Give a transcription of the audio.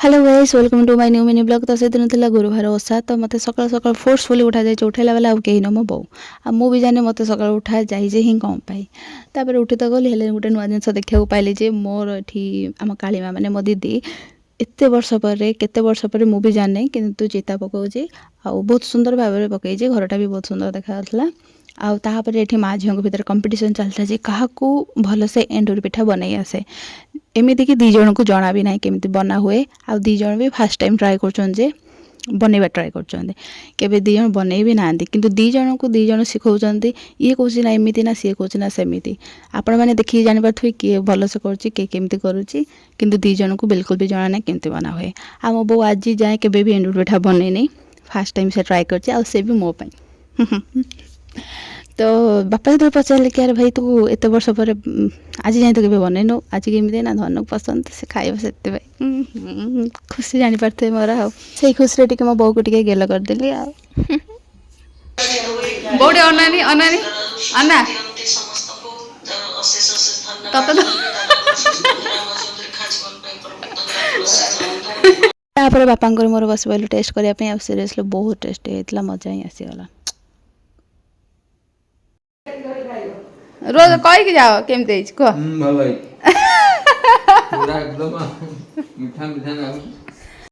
Hello guys, welcome to my new mini vlog। ତ ସେଦିନ ଥିଲା ଗୁରୁବାର ଓଷା। ତ ମୋତେ ସକାଳୁ ସକାଳୁ ଫୋର୍ସଫୁଲି ଉଠାଯାଇଛି। ଉଠାଇଲା ବେଲେ ଆଉ କେହି ନୁହଁ, ମୋ ବୋଉ। ଆଉ ମୁଁ ବି ଜାଣିନି ମୋତେ ସକାଳୁ ଉଠାଯାଇଛି ହିଁ କ'ଣ ପାଇଁ। ତାପରେ ଉଠି ତ ଗଲି, ହେଲେ ଗୋଟେ ନୂଆ ଜିନିଷ ଦେଖିବାକୁ ପାଇଲି ଯେ ମୋର ଏଠି ଆମ କାଳିମା, ମାନେ ମୋ ଦିଦି, ଏତେ ବର୍ଷ ପରେ, କେତେ ବର୍ଷ ପରେ ମୁଁ ବି ଜାଣିନି, କିନ୍ତୁ ଚିତା ପକାଉଛି ଆଉ ବହୁତ ସୁନ୍ଦର ଭାବରେ ପକାଇଛି। ଘରଟା ବି ବହୁତ ସୁନ୍ଦର ଦେଖାଯାଉଥିଲା। ଆଉ ତାପରେ ଏଠି ମା ଝିଅଙ୍କ ଭିତରେ କମ୍ପିଟିସନ୍ ଚାଲିଥିଲା ଯେ କାହାକୁ ଭଲସେ ଏଣ୍ଡୁରି ପିଠା ବନେଇ ଆସେ। ଏମିତିକି ଦୁଇ ଜଣଙ୍କୁ ଜଣା ବି ନାହିଁ କେମିତି ବନା ହୁଏ। ଆଉ ଦୁଇ ଜଣ ବି ଫାର୍ଷ୍ଟ ଟାଇମ୍ ଟ୍ରାଏ କରୁଛନ୍ତି ଯେ ବନେଇବା ଟ୍ରାଏ କରୁଛନ୍ତି। କେବେ ଦୁଇ ଜଣ ବନେଇ ବି ନାହାନ୍ତି, କିନ୍ତୁ ଦୁଇ ଜଣଙ୍କୁ ଦୁଇ ଜଣ ଶିଖଉଛନ୍ତି। ଇଏ କହୁଛି ନା ଏମିତି ନା, ସିଏ କହୁଛି ନା ସେମିତି। ଆପଣମାନେ ଦେଖିକି ଜାଣିପାରୁଥିବେ କିଏ ଭଲସେ କରୁଛି, କିଏ କେମିତି କରୁଛି। କିନ୍ତୁ ଦୁଇ ଜଣଙ୍କୁ ବିଲକୁଲ ବି ଜଣା ନାହିଁ କେମିତି ବନା ହୁଏ। ଆଉ ମୋ ବୋଉ ଆଜି ଯାଏଁ କେବେ ବି ଏଣ୍ଡୁରି ପିଠା ବନେଇନି। ଫାର୍ଷ୍ଟ ଟାଇମ୍ ସେ ଟ୍ରାଏ କରିଛି, ଆଉ ସେ ବି ମୋ ପାଇଁ। ତ ବାପା ଯେତେବେଳେ ପଚାରିଲେ କି ଆରେ ଭାଇ, ତୁ ଏତେ ବର୍ଷ ପରେ ଆଜି ଯାଏଁ ତ କେବେ ବନେଇନୁ, ଆଜି କେମିତି? ନା, ଧନକୁ ପସନ୍ଦ, ସେ ଖାଇବ ସେଥିପାଇଁ। ଖୁସି ଜାଣିପାରୁଥିବେ ମୋର। ଆଉ ସେଇ ଖୁସିରେ ଟିକେ ମୋ ବୋଉକୁ ଟିକେ ଗେଲ କରିଦେଲି। ଆଉ ବୋଉଟେ ଅନାନି, ଅନାନି, ଅନା। ସମସ୍ତଙ୍କୁ ଅଶେଷ ଅଶେଷ ତତେ ଧନ୍ୟବାଦ। ତ ତାପରେ ବାପାଙ୍କର ମୋର ବସି ପଇଲୁ ଟେଷ୍ଟ କରିବା ପାଇଁ। ଆଉ ସିରିୟସଲି ବହୁତ ଟେଷ୍ଟି ହେଇଥିଲା, ମଜା ହିଁ ଆସିଗଲା। ରୋଜ କହିକି ଯାଅ, କେମିତି ହେଇଛି କୁହ। ଭଲ ହେଇଛି ପୁରା, ଏକଦମ ମିଠା ମିଠା ଲାଗୁଛି।